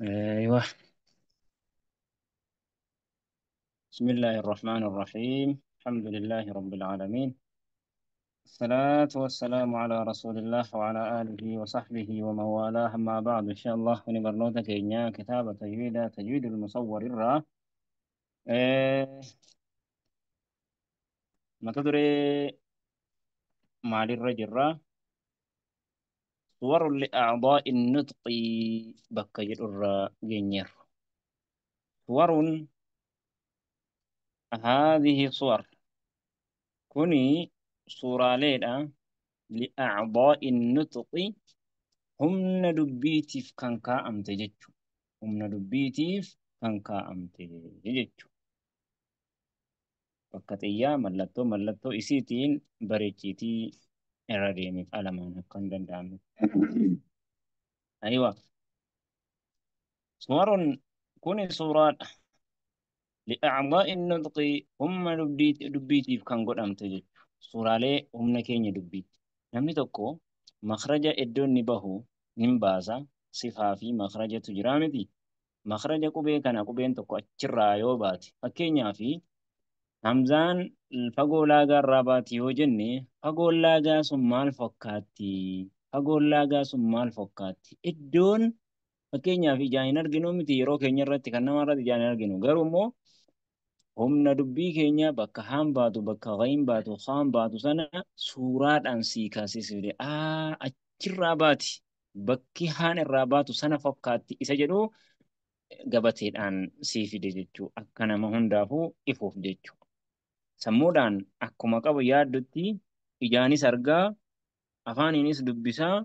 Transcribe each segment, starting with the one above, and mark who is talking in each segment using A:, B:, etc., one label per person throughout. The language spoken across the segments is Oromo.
A: أيوه. بسم الله الرحمن الرحيم. الحمد لله رب العالمين، الصلاة والسلام على رسول الله وعلى آله وصحبه ومن والاه، أما بعد. إن شاء الله ونبرنوتك إياه كتاب تجويد المصور الرا إيه ما تدري مع الرجل را صور لأعضاء النطق بكير الرا جنير صور. هذه صور كني صورة ليلة لأعضاء النطق هم دبيتيف كان كأمت جتشو، هم دبيتيف كان كأمت جتشو. فكتيا ملتو ملتو إسيتين بريتشيتي إراديمي ألمان كان دندام. أيوة، صور كوني صورة لأعضاء النطق هم دبيتيف كان قد أمت جتشو. صورة لي هم نكين دبيت نمني تكو مخرج إدون نبهو نمبازا صفة في مخرج تجرامتي مخرج قبي كان قبين تكو أتشرا يوبات فكينيا في همزان الفقو لاغا الرابات يوجني فقو لاغا سمال فكاتي فقو لاغا سمال فكاتي إدون فكينيا في جاين أرجنو متي يرو كينيا رتي كنا مرة جاين أرجنو غيرمو هم ندبي كينيا بكا هام باتو بكا غيم باتو خام باتو سنة سورات أن سيكا سيسيري أتشرا باتي بكي هان الراباتو سنة فكاتي إسجلو gabateedhaan sii fide jechuu akka nama hundaafuu ifuuf jechuu. Sammuudhaan akkuma qabu yaaddutti ijaanis argaa, afaaniinis dubbisaa,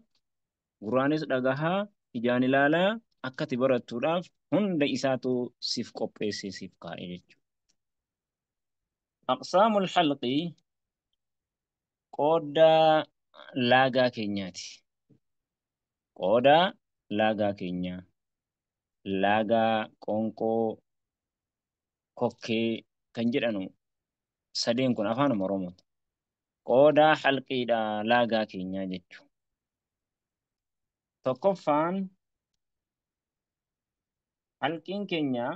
A: gurraanis dhagahaa, ijaan ilaalaa akka ati barattuudhaaf hunda isaatu siif qopheessee siif kaa'e jechuudha. Aqsaamul halqi qoodaa laagaa keenyaati. Qoodaa laagaa keenyaa. Laagaa, qoonqoo, kokkee kan jedhanu sadeen kun afaan Oromooti. Qoodaa halqiidha laagaa keenyaa jechuudha. Tokkoffaan halqiin keenya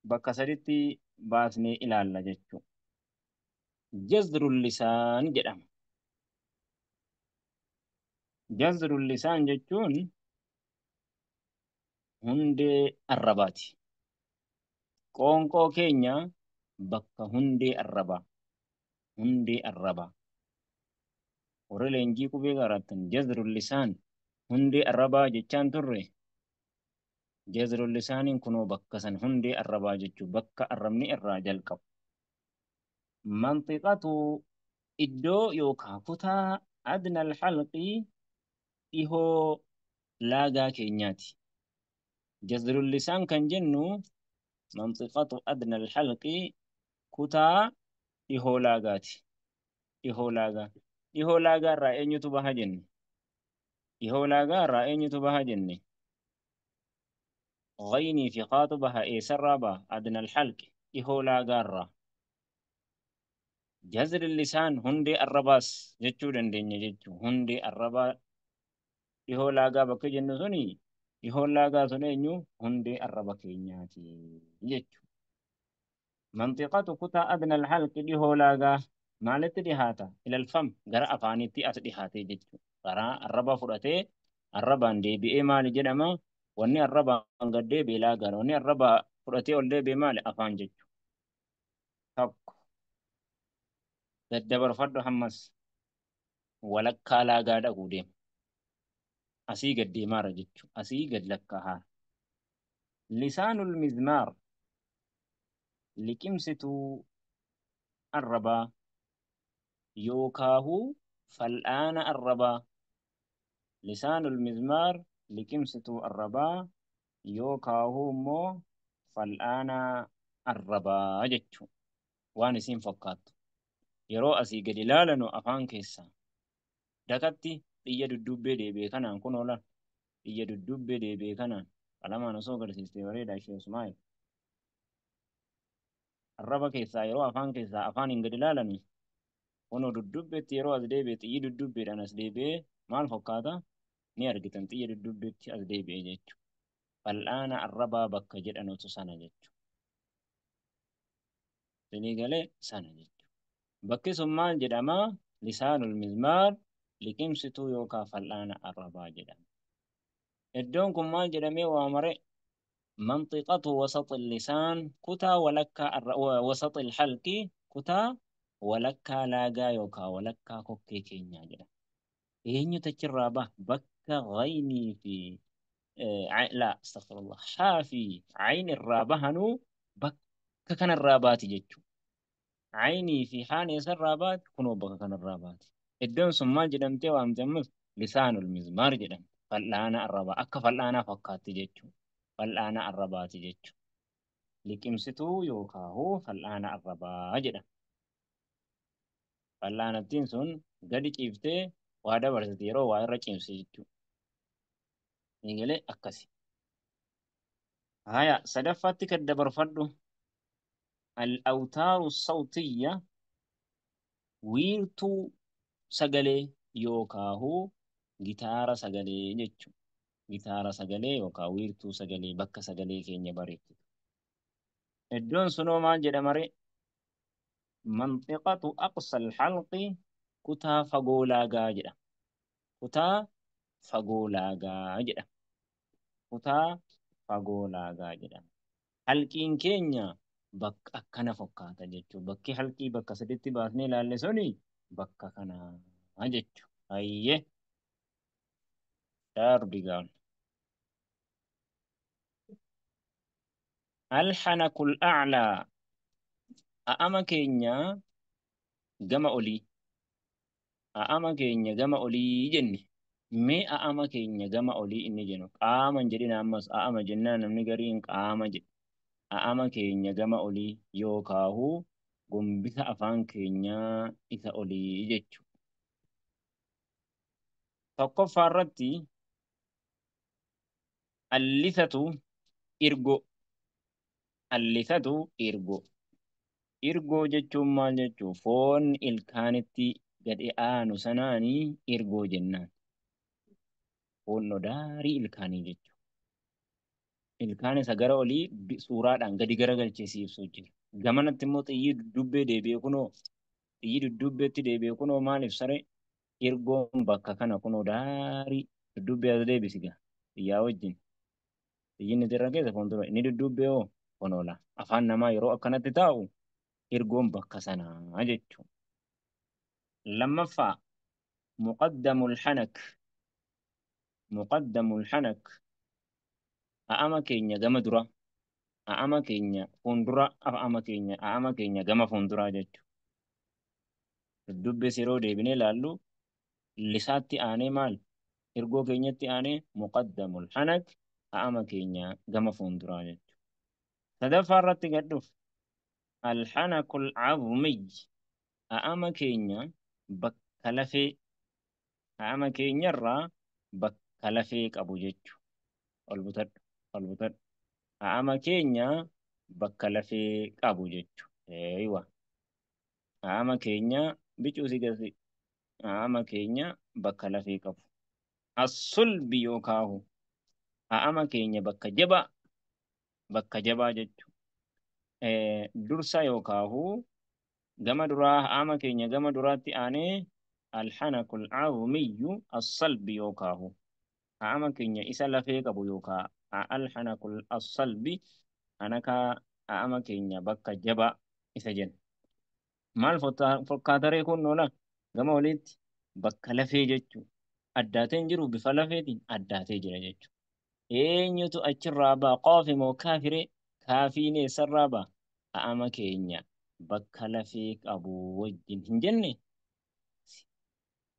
A: bakka saditti baasnee ilaalla jechuudha. Jazrul lisaan jedhama. Jazrul lisaan jechuun hundee arrabaati. Qoonqoo keenya bakka hundee arrabaa. Hundee arrabaa. Warri leenjii qubee qarattan jazrul lisaan hundee arrabaa jechaan turre. Jazrul lisaaniin kunoo bakka san hundee arrabaa jechuu bakka arrabni irraa jalqabu. Mantiqatu iddoo yookaan kutaa adnal halqii dhihoo laagaa keenyaati. Jazrul lisaan kan jennu mantiqatu adnal halqii kutaa dhihoo laagaati. Dhihoo laagaa. Dhihoo laagaa irraa eenyutu baha jenne? Dhihoo laagaa irraa eenyutu baha jenne? Ghaynii fi qaatu baha eessarraa baha? Adnal halqi dhihoo laagaa irraa. Jazrul lisaan hundee arrabaas jechuu dandeenya jechuu. Hundee arrabaa dhihoo laagaa bakka jennu suni dhihoo laagaa sun eenyu hundee arraba keenyaati jechuudha. Mantiqatu kutaa adnal halqi dhihoo laagaa maalitti dhihaata? Ilal fam gara afaanitti as dhihaatee jechuudha. Karaa arraba fudhatee arrabaan deebi'ee maali jedhama? Wanni arrabaan gad deebi'e laagaadha. Wanni arraba fudhatee ol deebi'e maali? Afaan jechuudha. Tokko daddabarfadhu hammas walakkaa laagaa dhaquu deema. Asii gad deemaara jechuudha. Asii gad lakkaa'aara. Lisaanul mizmaar liqimsituu arrabaa yookaahuu fal'aana arrabaa. Lisaanul mizmaar liqimsituu arrabaa yookaahuu immoo fal'aana arrabaa jechuudha. Waan isiin fakkaattu. Yeroo asii gad ilaalanu afaan keessaa dakatti xiyya duddubbee deebi'e kanaan kun oolan. Xiyya duddubbee deebi'e kanaan qalamaan osoo agarsiistee bareedaa ishee Usmaa'il. Arraba keessaa yeroo afaan keessaa afaan hin gad ilaalanu kunoo duddubbeetti yeroo as deebi'e xiyyi duddubbeedhaan as deebi'ee maal fakkaata? Ni argitan xiyya duddubbeetti as deebi'e jechuudha. Fal'aana arrabaa bakka jedhanutu sana jechuudha. Sinii galee sana jechuudha. Bakki sun maal jedhamaa? Lisaanul mizmaar liqimsituu yookaan fal'aana arrabaa jedhama. Iddoon kun maal jedhamee waamare? Manxiqatu wasaxi lisaan kutaa walakkaa wasaxi halqii kutaa walakkaa laagaa yookaan walakkaa kokkee keenyaa jedhama. Eenyutu achirraa baha? Bakka ghaynii fi laa astaghfirullah haa fi ayn irraa bahanuu bakka kanarraa baati jechuudha. Aynii fi haan eessarraa baati? Kunoo bakka kanarraa baati. Iddoon sun maal jedhamtee waamte ammas? Lisaanul mizmaar jedhamte. Fal'aana arrabaa akka fal'aanaa fakkaatti jechuudha. Fal'aana arrabaati jechuudha. Liqimsituu yookaan hoo fal'aana arrabaa jedhama. Fal'aanattiin sun gadi ciiftee waa dabarsiti yeroo waa irra ciimsi jechuudha. Eegalee akkasi. Haya sadaffaatti kan dabarfadhu al-awtaaru sawtiyya wiirtuu sagalee yookaan gitaara sagalee jechuudha. Gitaara sagalee yookaan wiirtuu sagalee bakka sagalee keenya bareechitu. Iddoon sunoo maal jedhama ree? Manxiqatu aqsal halqi kutaa fagoo laagaa jedhama. Kutaa fagoo laagaa jedhama. Kutaa fagoo laagaa jedhama. Halqiin keenya bakka akkana fakkaata jechuudha. Bakki halqii bakka saditti baasnee ilaalle suni bakka kanaa jechuudha. Hayyee darbigaan. Alxanakul a'laa a'ama keenya gama olii. A'ama keenya gama olii jenne. Mee a'ama keenya gama olii inni jennu qaama hin jedhina ammas a'ama jennaan namni gariin qaama jedhe. A'ama keenya gama olii yookaahu gombisa afaan keenyaa isa olii jechuudha. Tokkoffaa irratti allisatu irgoo. Allisatu irgoo. Irgoo jechuun maal jechuu? Foon ilkaanitti gadi aanu sanaanii irgoo jennaan. Foon daarii ilkaanii jechuudha. Ilkaan isa gara olii suuraadhaan gadi garagalchee si ibsuu jira. Gamanatti immoo xiyyi duddubbee deebi'ee kunoo xiyyi duddubbeetti deebi'ee kunoo maal ibsare? Irgoon bakka kana kunoo daarii duddubbee as deebisi gaa xiyyaa wajjin. Xiyyi inni irra keessa fuuldura inni duddubbee hoo kunoo laa. Afaan namaa yeroo akkanatti taa'u irgoon bakka sanaa jechuudha. Lammaffaa muqaddamul hanak muqaddamul hanak a'ama keenya gama dura a'ama keenya fuuldura a'ama keenya a'ama keenya gama fuulduraa jechuudha. Duddubbee yeroo deebinee ilaallu lisaatti aanee maal? Irgoo keenyatti aanee muqaddamul hanak a'ama keenya gama fuulduraa jechuudha. Sadaffaa irratti gad dhufu alhanakul azmiy a'ama keenya bakka lafee a'ama keenyarraa bakka lafee qabu jechuudha. Ol butadhu ol butadhu. A'ama keenya bakka lafee qabu jechuudha. Eeywa. A'ama keenya bicuu si gasi. A'ama keenya bakka lafee qabu. As-sulbi yookaahu a'ama keenya bakka jabaa bakka jabaa jechuudha. Dursa yookaahu gama duraa a'ama keenya gama duraatti aanee alhanakul azmiyyu as-salbi yookaahu a'ama keenya isa lafee qabu yookaa alhanakul as-salbi anaka a'ama keenya bakka jabaa isa jenna. Maal fakkaataree kun noola gama oliitti bakka lafee jechuudha. Addaatee hin jiru bifa lafeetiin addaatee jira jechuudha. Eenyutu achirraa ba'a? Qoofi moo kaafiree? Kaafiin eessarraa ba'a? A'ama keenya bakka lafee qabu wajjin hin jenne?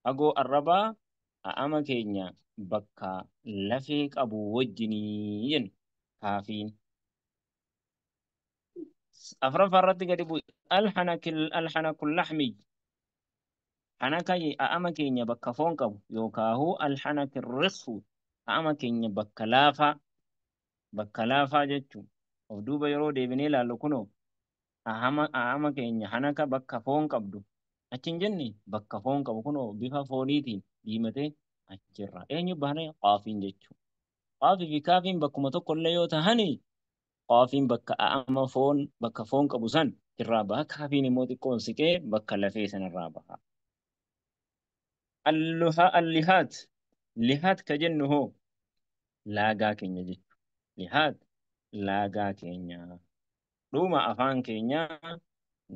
A: Fagoo arrabaa a'ama keenya bakka lafee qabu wajjinii jenna kaafiin. Afuraffaa irratti gadi bu'i. Alhanakul lahmi. Hanaka a'ama keenya bakka foon qabu yookaahu alhanakil risfu a'ama keenya bakka laafaa jechuun of duuba yeroo deebinee ilaallu kunoo a'ama keenya hanaka bakka foon qabdu achi hin jenne bakka foon qabu kunoo bifa fooniitiin diimatee achirra eenyu baanee qaafiin jechuudha. Qaafii fi kaafiin bakkuma tokkollee yoo tahani qaafiin bakka a'ama foon bakka foon qabu san irraa baha. Kaafiin immoo xiqqoon siqee bakka lafee sanarraa baha. Allihaat lihaat ka jennu hoo laagaa keenya jechuudha. Lihaat laagaa keenya. Dhuma afaan keenyaa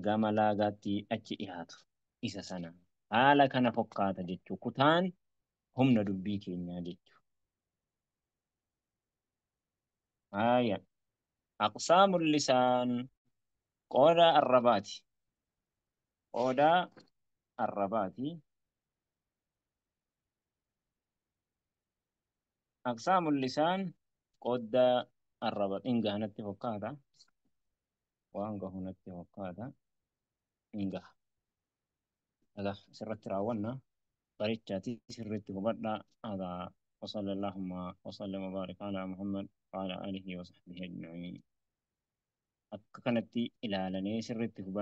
A: gama laagaatti achi dhiyaatu isa sana. Haala kana fokkaata jechuudha. Kutaan humna dubbii keenyaa jechuudha. Haaya. Aqsaamul lisaan qooda arrabaati. Qooda arrabaati. Aqsaamul lisaan qooda arraba ingaha natti fokkaata. Waan gahu natti fokkaata. Ingaha. Egaa asirratti raawwanna. Barichaati sirriitti hubadhaa. Hadaa وصلى اللهم وسلم وبارك على محمد وعلى آله وصحبه أجمعين. Akka kanatti ilaalanii sirriitti hubadhaa.